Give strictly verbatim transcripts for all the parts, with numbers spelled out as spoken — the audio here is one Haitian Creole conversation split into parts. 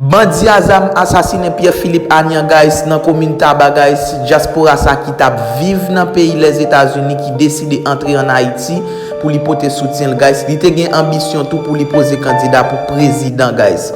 Bandi a zam asasinen Pierre Philippe Agnan, guys, nan komin Taba, guys. Dyaspora sa ki t ap viv nan peyi Lèzetazini ki deside antre ann Ayiti pou li pote soutyen l, guys. Li te gen anbisyon tou pou li poze kandida pou prezidan, guys.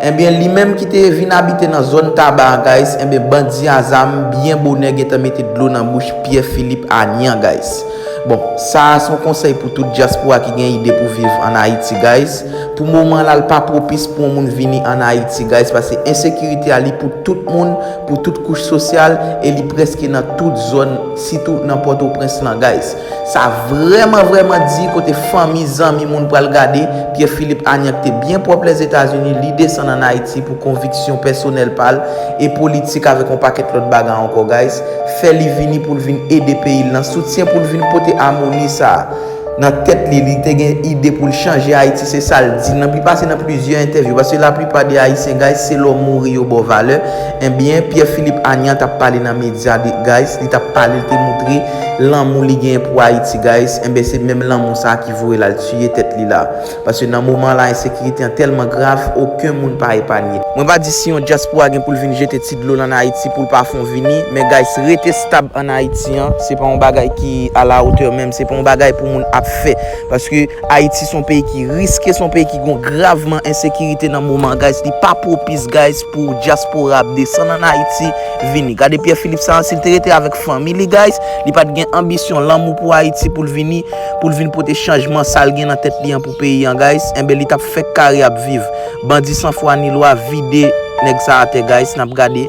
Ebyen, li menm ki te vin abite nan zòn Taba a, guys, ebyen, bandi a zam byen bonè gentan mete dlo nan bouch Pierre Philippe Agnan, guys. Bon, sa a se yon konsèy pou tout dyaspora ki gen ide pou viv ann Ayiti, guys. Pou moman la, l pa pwopis pou yon moun vini ann Ayiti, guys, paske ensekirite a, li pou tout moun, pou tout kouch sosyal, e li prèske nan tout zòn, sitou nan Pòtoprens lan, guys. Sa vrèman, vrèman di kote fanmi, zanmi, moun pral gade, Pierre Philippe Agnan ki te byen pwòp Lèzetazini, li desann ann Ayiti pou konviksyon pèsonèl pa l e politik avèk yon pakèt lòt bagay ankò, guys. Fè li vini pou l vin ede peyi l nan soutyen pou l vin pote amoni sa a. Nan tèt li, li te gen ide pou l chanje Ayiti, se sa l di nan pli pase nan plizyè entèvyou, paske laplipa de Ayisyen, guys, se lè w mouri yo ba w valè. Ebyen, Pierre Philippe Agnan t ap pale nan medya de, guys, li t ap pale, li te montre lanmou li genyen pou Ayiti, guys. Ebyen, se menm lanmou sa a ki voye l al tiye tèt li la. Paske nan moman la, ensekirite an tèlman grav, okenn moun pa epanye. Mwen pa di si yon dyaspora gen pou l vin jete ti dlo l ann Ayiti pou l pa fè yon vini, men guys, rete stab ann Ayiti an, se pa yon bagay ki a la otè menm, se pa yon bagay pou moun ap fè. Paske Ayiti se yon peyi ki riske, se yon peyi ki gon gravman ensekirite nan moman, guys, li pa pwopis, guys, pou dyaspora ap desann ann Ayiti vini. Gade Pierre Philippe sa a, si l te rete avèk fanmi li, guys, li pa t gen anbisyon, lanmou pou Ayiti pou l vini, pou l vin pote chanjman sa l gen nan tèt li an pou peyi an, guys, enben li t ap fèk kare ap viv. Bandi san fwa ni lwa vide nèg sa atè, guys, n ap gade.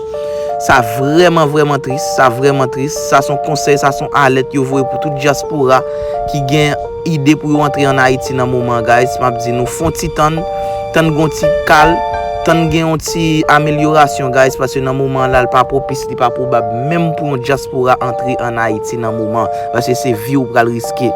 Sa vrèman, vrèman tris, sa vrèman tris. Sa se yon konsèy, sa se yon alèt yo voye pou tout dyaspora ki gen ide pou yo antre ann Ayiti nan moman an, guys. M ap di nou, fè yon ti tann, tann gon ti kal, tann gen yon ti amelyorasyon, guys, paske nan moman an la, l pa pwopis, li pa pwobab menm pou yon dyaspora antre ann Ayiti nan moman an, paske se vi w pral riske.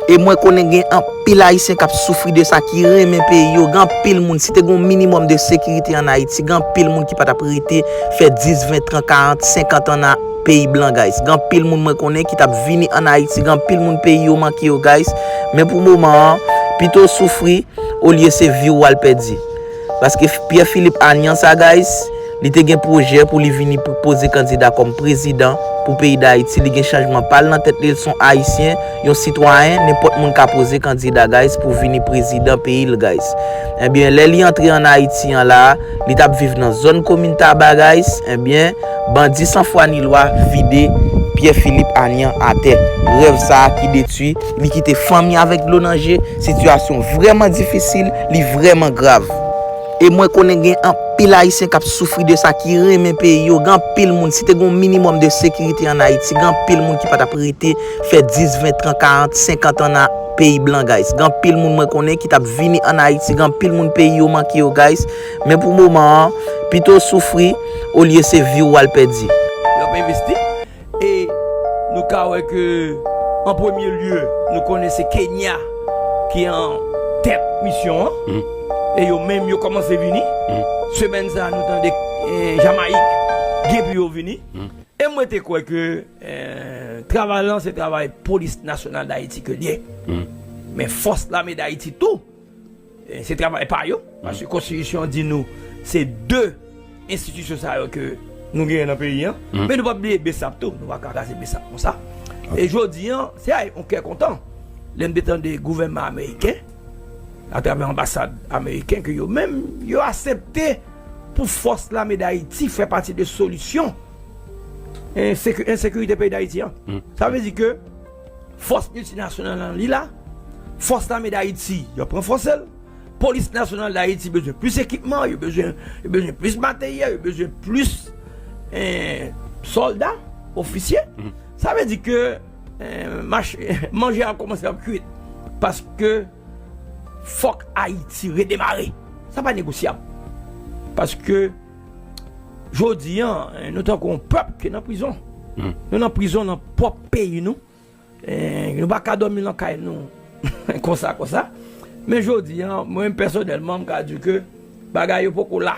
E mwen konnen gen anpil Ayisyen k ap soufri de sa, ki renmen peyi yo. Gen anpil moun, si te gen yon minimòm de sekirite ann Ayiti, gen anpil moun ki pa t ap rete fè dis, ven, trant, karant, senkant an nan peyi blan, guys. Gen anpil moun mwen konnen ki t ap vini ann Ayiti, gen anpil moun peyi yo manke yo, guys. Men pou moman an, pito w soufri, olye se vi w w al pèdi. Paske Pierre Philippe Agnan sa, guys, li te gen pwojè pou li vini pou poze kandida kòm prezidan pou peyi Dayiti. Li gen chanjman pa l nan tèt li, l se yon Ayisyen, yon sitwayen, nenpòt moun ka poze kandida, guys, pou vini prezidan peyi l, guys. Ebyen, lè li antre ann Ayiti an la, li t ap viv nan zòn komin Taba, guys. Ebyen, bandi san fwa ni lwa vide Pierre Philippe Agnan atè. Rèv sa a ki detwi, li kite fanmi avèk dlo nan je, sitiyasyon vrèman difisil, li vrèman grav. E mwen konnen gen anpil Ayisyen k ap soufri de sa, ki renmen peyi yo. Gen anpil moun, si te gen yon minimòm de sekirite ann Ayiti, gen anpil moun ki pa t ap rete fè dis, ven, trant, karant, senkant an nan peyi blan, guys. Gen anpil moun mwen konnen ki t ap vini ann Ayiti, gen anpil moun peyi yo manke yo, guys. Men pou moman an, pito w soufri, olye se vi w w al pèdi. Yo ap envesti. E nou ka wè ke, an premye lye, nou konnen se Kenya ki an tèt misyon an. E yo menm, yo kòmanse vini. Semèn sa a, nou tande, eh, Jamayik gen pou yo vini. E mwen te kwè ke, eh, travay lan, se travay Polis Nasyonal Dayiti ke l ye. Men fòs lame Dayiti tou, eh, se travay pa yo. Paske konstitisyon an di nou se de enstitisyon sa yo ke nou genyen nan peyi an. Men nou p ap bliye BSAP tou. Nou pa ka kraze BSAP konsa. E jodi an, se ak yon kè kontan lè m te tande gouvènman ameriken, atravè anbasad ameriken, ke yo menm, yo aksepte pou fòs lame Dayiti fè pati de solisyon enseku-, ensekirite peyi Dayiti an. Sa vle di ke fòs miltinasyonal lan li la, fòs lame Dayiti, yo ap ranfòse l. Polis Nasyonal Dayiti bezwen plis ekipman, yo bezwen, yo bezwen plis materyèl, yo bezwen plis, eh, sòlda, ofisye. Sa vle di ke, eh, mach-, manje a kòmanse ap kwit. Paske fòk Ayiti redemare. Sa pa negosyab. Paske jodi an, eh, nou tankou yon pèp ki nan prizon. Nou nan prizon nan pwòp peyi nou. Eh, nou pa ka dòmi nan kay nou konsa, konsa. Men jodi an, mwen menm pèsonèlman, m ka di ke bagay yo poko la.